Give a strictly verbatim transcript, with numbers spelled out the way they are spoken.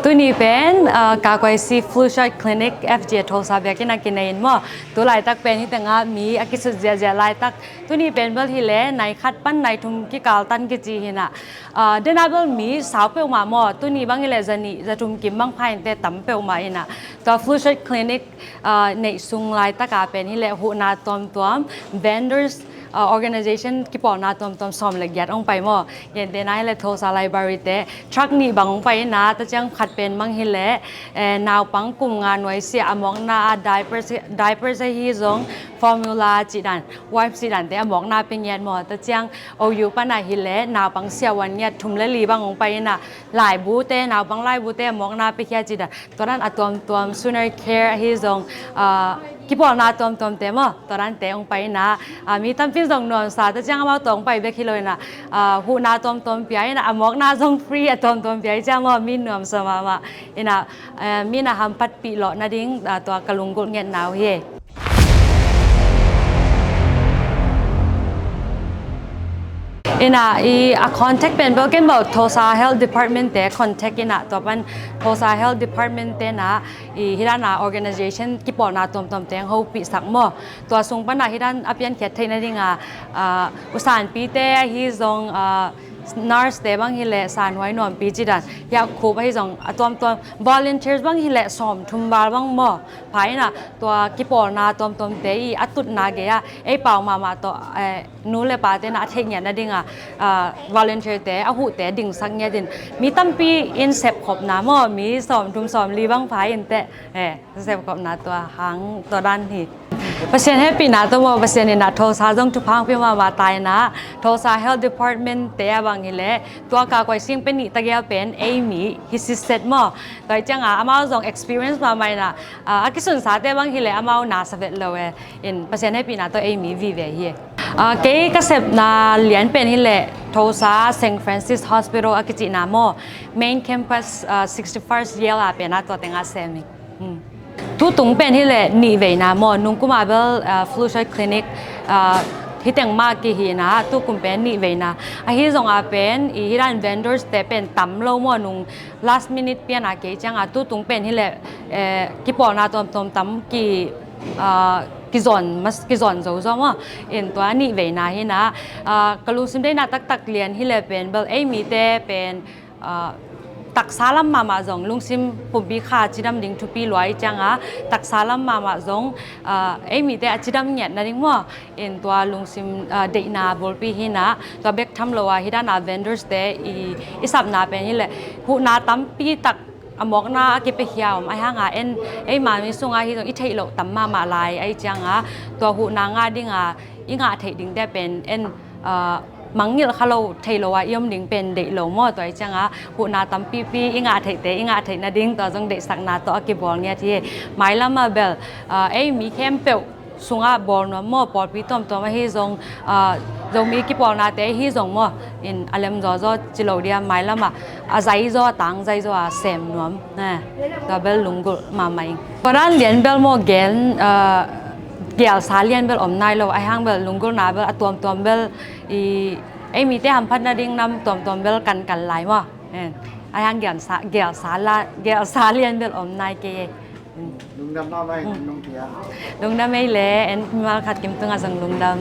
Tuni pen uh, Kakuaisi Flu Shot Clinic F G Tulsa biakinn ah kinei in maw. Tu laitak pen hi tengah mi a kisut ziahziah laitak. Tuni pen bel hi leh nai khat pan nai thum kikal tan kici hi nah. Uh, dena bel mi sau peuhmah maw. Tuni bang hi leh zanih zathum kim bang pha in teh tam peuhmah hi nah. Tua Flu Shot Clinic uh, neih sung laitak ah pen hi leh huhna tuamtuam, vendors, uh, organization kipawlna tuamtuam sawm le giat hong pai maw. Gentehna hi leh Tulsa Library te truck nih bang hong pai hi nah, tua ciang khat pen bang hi leh eh, naupang kum nga nuaisiah a mawkna ah diapers, diapers ahi zong formula cih dan, wipe cih dan te a mawkna pia ngiat maw. Tua ciang O U pan ah hi leh naupang siavuan ngiat thum le li bang hong pai hi nah, laibu te, naupang laibu te a mawkna pia khia cih dan. Tua dan a tuamtuam, Sooner Care ahi zong uh, kipawlna tuamtuam te maw. Tua dan te hong pai hi nah, uh, mi tampi in zong nuamsa, tua ciang amau tawh hong pai bek hi lo hi nah, uh, huhna tuamtuam pia hi nah, a mawkna zong free a tuamtuam pia hi ciang maw, mi nuamsa mahmah hi nah, uh, mi na hampatpih lawh nading uh, tua ka lunggulh ngetna uh hi. Hi nah, i a contact pen bel ken bel Tulsa Health Department te contact hi nah, tua pan Tulsa Health Department te nah i hi dan a organization kipawlna tuamtuam te hong hopihsak maw. Tua sung pan ah hi dan a piankhiat theih nading a uh, usanpi te ahi zong uh, nurse te bang hi leh sanhuai nuampi cih dan, hiah khup ahi zong a tuamtuam, volunteers bang hi leh sawmthum val bang maw. Pha hi nah, tua kipawlna tuamtuam te i a tutna gei ah ei pau mahmah tawh eh, nu le pa te nah a theih ngiat nading a uh, volunteer te a huh te dingsak ngiat in, mi tampi in sepkhopna maw, mi sawmthum sawmli bang pha in teh eh, sepkhopna tua hang tua dan hi. Pasian hehpihna tawh maw, Pasian in ah Tulsa zong thupha hong pia mahmah ta hi nah, Tulsa Health Department te a bang hi leh tua Kakuaisi sing pen nih tagel pen ei mi hi sitset maw. Tua hi ciang ah amau zong experience mahmah hi nah, uh, a kisunsate bang hi leh amau na sa vet lo e. In Pasian hehpihna tawh ei mi vive hi e. Uh, kei ka sepna lian pen hi leh Tulsa Saint Francis Hospital a kicihna maw, main campus uh, sixty-first Yale ah pen ah tua tengah sem hi. Hmm. Tutung pen hi leh nih veina maw, nungkum ah bel uh, Flu Shot Clinic uh, hi teng mah kihi nah, tukum pen nih veina. Ahi zong ah pen i hi dan vendors te pen tam lo maw, nung last minute pian ah kei ciang ah, tutung pen hi leh eh, kipawlna tuamtuam tam ki uh, kizon, mas, kizon zo zo maw. In tua nih veina hi nah, uh, ka lungsim deihna taktak lian hi leh pen bel ei mi te pen uh, taksa lam mahmah zong, lungsim pumpi kha cidam ding thupi lua hi ciang ah, taksa lam mahmah zong uh, ei mi te a cidam ngiat nading maw. In tua lungsim uh, deihna bulpi hi nah, tua bek tham lo ah hi dan a vendors te i, i sapna pen hi leh huhna tampi tak a mawkna a kipia khia om, ahi hang ah en ei ma mi sung ah hi zong i theih loh tam mahmah lai, ahi ciang ah tua huhna ngah ding a i ngah theih ding te pen en uh, mangngilh kha lo, thei lo ah i om ding pen deih lo maw. Tua hi ciang ah huhna tampipi i ngah theih te i ngah theih nading tua zong deihsakna tawh a kibawl ngiat hi. Mailam ah bel uh, ei mi khempeuh sungah bawl nuam maw, pawlpi tuamtuam ahi zong uh, Zomi kipawlna te ahi zong maw, in a lem zawzaw ci lo dia, mailam ah a zaizaw, a tang zaizaw a sem nuam. Eh, tua bel lunggulh mahmah ing. Tua dan lian bel maw, gen uh, gelsa lian bel om nai lo, ahi hang bel lunggulhna bel a tuamtuam bel i ei mi te hamphat nading nam tuamtuam bel kankan lai maw. Eh, ahi hang gelsa, gelsa la, gelsa lian bel om nai kei e. Lungdam mahmah ing, nong pia. Lungdam ei leh, en mimal khat kim tungah zong lungdam.